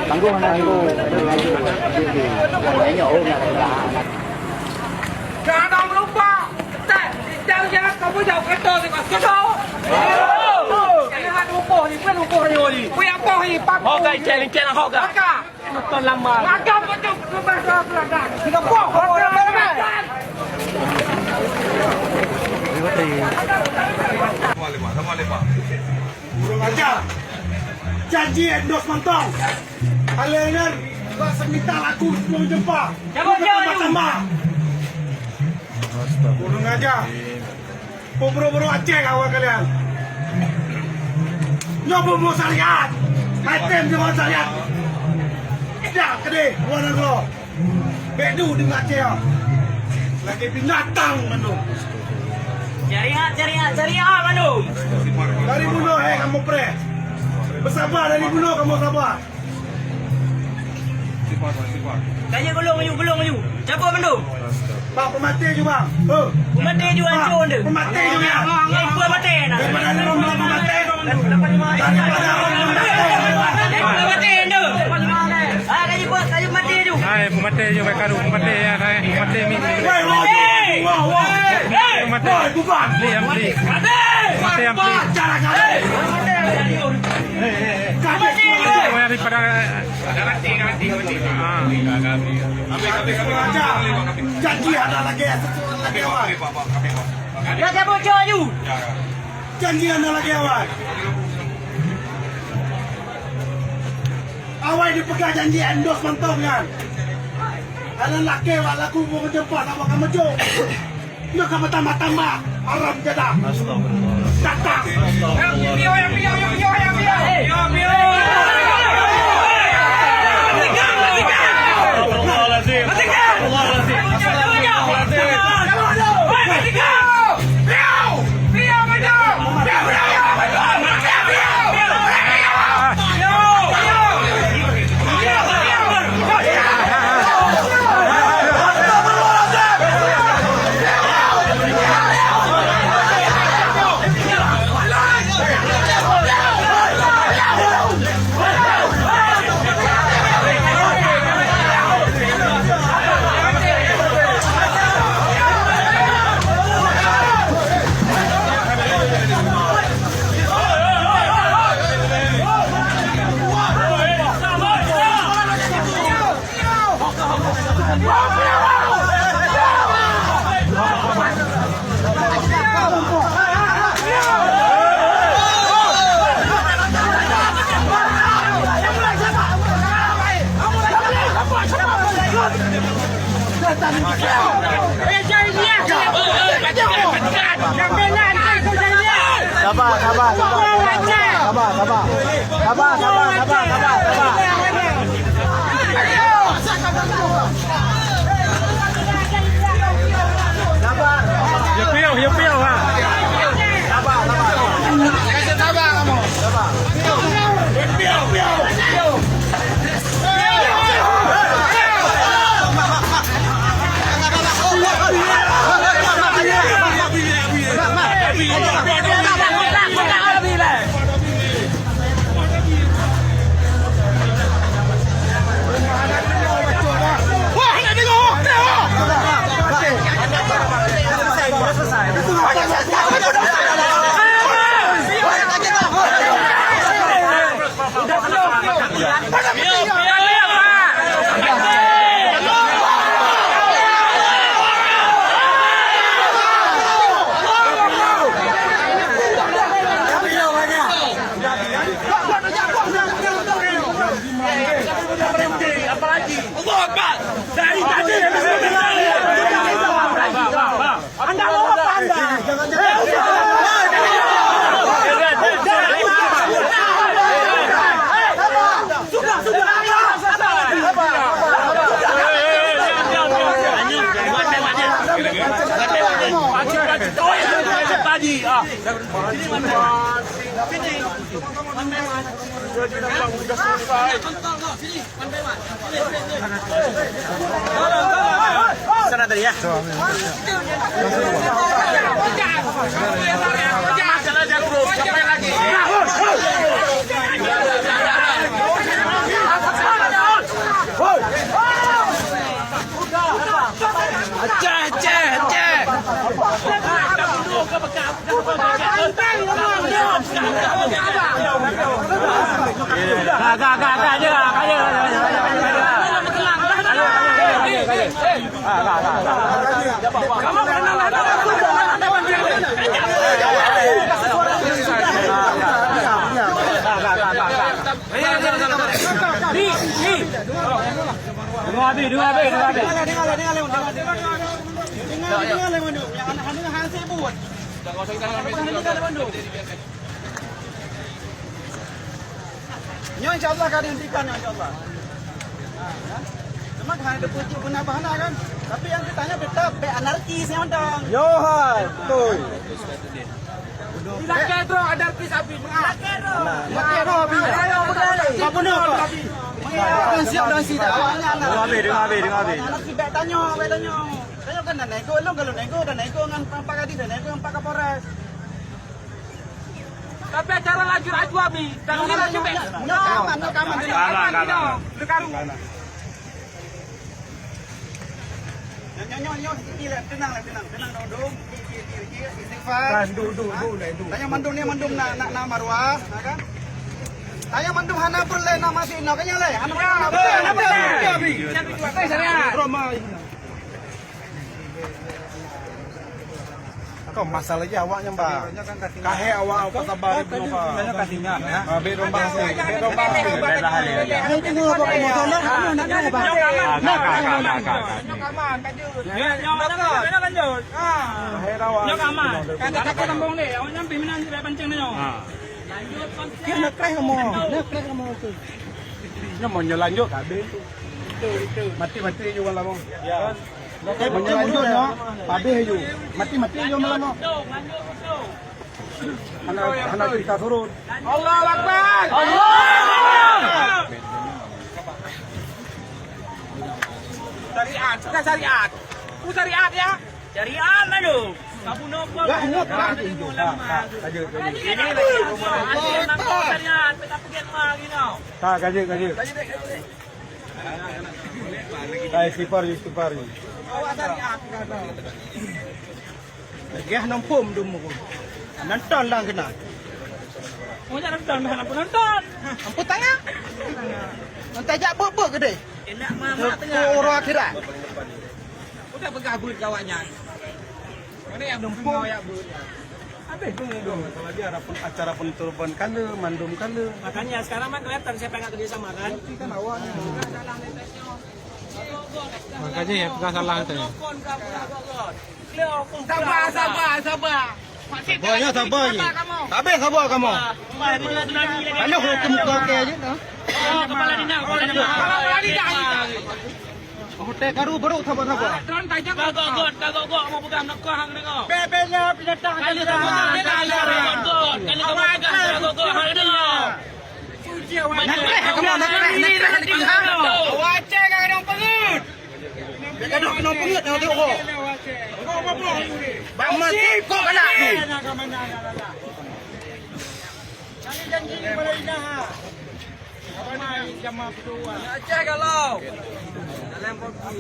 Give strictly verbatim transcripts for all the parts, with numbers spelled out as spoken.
Tanggung hana tanggung. Nyoe, oh, nak. Jangan lupa, tak, tak jangan kamu jauh kereta dengan kereta. Jangan hana lupa ni, bukan lupa ni, ni. Kuya apa ni, Pak? Ho, kai, cek, cek, ho, kai. Maka. Nonton lama. Maka betul, betul, betul, betul. Kita buang, buang, buang, buang. Assalamualaikum, assalamualaikum. Kurang ajar. Janji endorse mantong. Alèh nyan rasa minta laku sepuluh jumpa. Cabut, cabut, cabut. Tambah. Kurang ajar. Pemburu-buru Aceh awak kalian. Nyoe pemburu syariat. Hai tem jemaah syariat. Dah kedeh, luar negara. Bèk du deungon Aceh. Lagèe binatang mandum. Syariat, syariat, syariat mandum. Dari bunoe, eh, kamoe preh. Beusaba dari bunoe kamoe saba. Kayèe gulong laju, gulong laju. Cabut mandum. Bang, peumaté ju, bang. Peumaté ju, hancô anda. Peumaté ju, ya. Peumaté nah. Daripada lima belas peumaté. Daripada peumaté anda. Ah, kayu buat, kayu mati ju. Hai, peumaté ju, baik karu peumaté ya, hai. Peumaté mi. Woi, woi, woi, woi. Peumaté. Woi, bukan. Beli, yang beli. Peumaté, yang beli. Cara kau. Peumaté. Woi, daripada, ah. Janji ada lagi, lagi awai. Dah cabut, cok, aju. Janji ada lagi awai. Awai dipeugah janji endorse mantong nyan. Ada laki wak laku bungong jempa sama kamu cok. Nyoe ka bertambah-tambah haram jadah. Astagfirullah. Datang. Astagfirullah. Astagfirullahalazim. Astagfirullahalazim. Astagfirullahalazim. Sabar, sabar, sabar, sabar. Sabar, sabar. Sabar, sabar, sabar, sabar, sabar. Sabar. Ya piôh, ya piôh, ha. Sabar, sabar. Kasih sabar kamu. Sabar. Piôh, piôh, piôh. Allahu Akbar. Dari tadi, anda mau apa anda? Sudah, sudah. Tadi, ah. Sana tadi ya. Aceh, Aceh, Aceh. Dua habis, dua habis, dua habis. Dengar, dengar, dengar, dengar. Dengar, dengar, dengar, dengar. Yang anak-anak hana sibuk. Nyoe insya-Allah ka dihentikan nyoe insya-Allah. Ha, ya. Cuma hana ada puji guna bahana kan. Tapi yang kita nyoe tetap baik anarkis yang datang. Yo hai, betul. Lakèe droe anarkis abi. Lakèe droe abi. Ayo betul. Apa benar? Siap dan siap. Dua habis, dua habis, dua habis. Anarkis baik tanyoe, baik tanyoe. Tanyoe kan dah nego, long kalau nego dah nego ngan Pak Kadi, dah nego ngan Pak Kapolres. Tapi acara laju-laju abi. Tanyoe laju bèk. Nyoe aman, nyoe aman. Aman, aman. Dekat. Nyoe, nyoe, nyoe, nyoe, sikit lah, tenang lah, tenang. Tenang dong, dong. Sikit, sikit, sikit, sikit. Istighfar. Kan, duduk, duduk, duduk lah, duduk. Tanyoe mandum ni mandum na, na, na maruah, ya kan? Tanyoe mandum hana peureulèe na masih inoe, kan, ya, lé? Hana peureulèe na. Betul, betul. Betul, betul. Kau masalah je awak nyang ba. Kahé awak, awak sabar, Ibu Nova. Nyoe ka singa, ya. Ah, bèk domba, bèk domba. Bèk dah halal, ya. Nyoe ka aman, ka jeuet. Nyoe, nyoe, nyoe, nyoe, lanjut. Ah. Kahé awak. Nyoe ka aman. Ka, ka, ka sambung deh. Awak nyang pih meunan, bèk pancing nyoe. Ah. Lanjut, pancing. Kena kreh kamu. Kena kreh kamu tu. Nyoe mau nyoe lanjut, habis. Betul, betul. Mati-mati je malam tu. Ya. Meunyoe lanjut nyoe, padeh ju. Mati-mati ju malam nyoe. Hana, hana cerita surut. Allahu Akbar. Allahu Akbar. Syariat, bukan syariat. Itu syariat ya. Syariat mana? Kamu nopo? Lah, ini apa? Ulama. Kaji, kaji. Ini syariat, kita pergi rumah gitu. Tak, kaji, kaji. Hai, istighfar, istighfar. Geh nonton dum. Nonton lang kena. Oh, jangan nonton, jangan nonton. Ampun tangan. Nanti jak buk-buk gede. Enak mama tengah. Orang akhirat. Udah peugah buet keu awak nyan. Mana yang numpuk ya buet. Habis tu tu. Kalau dia ada pen-, acara penutupan kala, mandum kala. Makanya sekarang mah kelihatan siapa yang nggak kerja sama kan? Kan awaknya. Makanya ya, bukan salah katanya. Sabar, sabar, sabar. Sabar ya, sabar je. Habis sabar kamu. Mana hukum kau ke aja dah? Kepala dinas, kepala dinas. Hotel karu baru sabar-sabar. Kagok-gok, kagok-gok mau pegang nekah hang dengar. Bebeknya binatang. Kali kagok-gok, kali kagok-gok hang dengar. Nak kreh kamu, nak kreh, nak kreh, nak kreh. Wacé ka dong pengut. Dia ka dong pengut, nak tengok. Bang Mat, kok galak tu? Janji-janji kepala dinas. Aceh galau. Dalam kopi.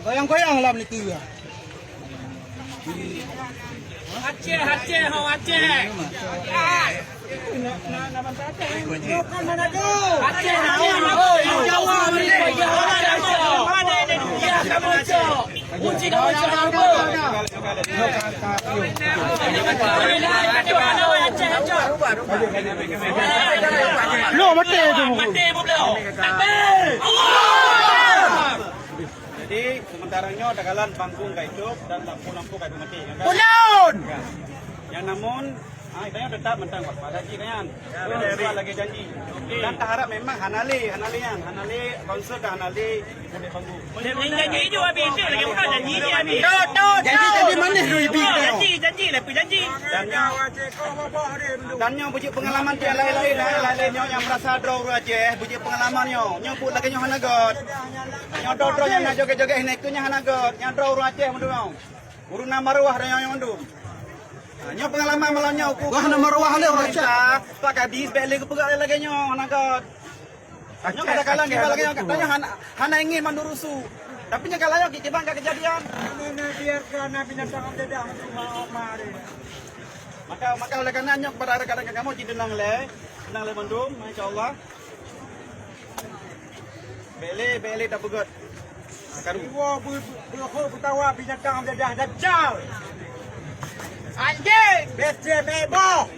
Goyang-goyang lah meliti ya. Aceh, Aceh, ho Aceh. Aceh, Aceh, ho Aceh. Jawa, Jawa, Jawa. Kunci kamu cakap apa? Lo mati tu. Mati beliau. Takbir. Jadi sementara nyoe tagalan panggung ka hidup dan lampu-lampu ka mati. Ulôn! Ya. Yang namun, ah, kita tetap mentang waspada cik kan. Sesuai lagi janji. Dan taharap memang hana lé, hana lé nyan, hana lé konser dah hana lé. Janji jujur habis, lagi bukan janji ni habis. Janji, janji manis tu, Ibi. Janji, janji lah, janji. Dan nyoe, dan nyoe bujik pengalaman tu yang lain-lain, lain-lain nyoe yang merasa droe ureueng Aceh, bujik pengalaman nyoe. Nyoe buet lagèe nyoe hana göt. Nyoe droe-droe nyang na jogèt-jogèt hina ikeu nyan hana göt. Nyan droe ureueng Aceh mandum nyoe. Ureueng na maruah droe nyoe mandum. Ha, nyoe pengalaman malam nyoe uku. Wah, na maruah lé ureueng Aceh. Pak Kadis bèk lé geupeugah lagèe nyoe hana göt. Nyoe kadang-kadang kiban lagèe nyoe, katanya hana, hana ingin mandum rusuh. Tapi nyoe kalau nyoe kiban ka kejadian. Ini biarkan binatang dadah. Maka, maka oleh karena nyoe kepada rekan-rekan kamoe, cit tenang lé, tenang lé mandum, insya-Allah. Bèk lé, bèk lé tapeugöt. Ha, karu. Iwoe beu-, beu-, beuhok beutawa binatang dadah dajal. Anjing! Bèk meuboh.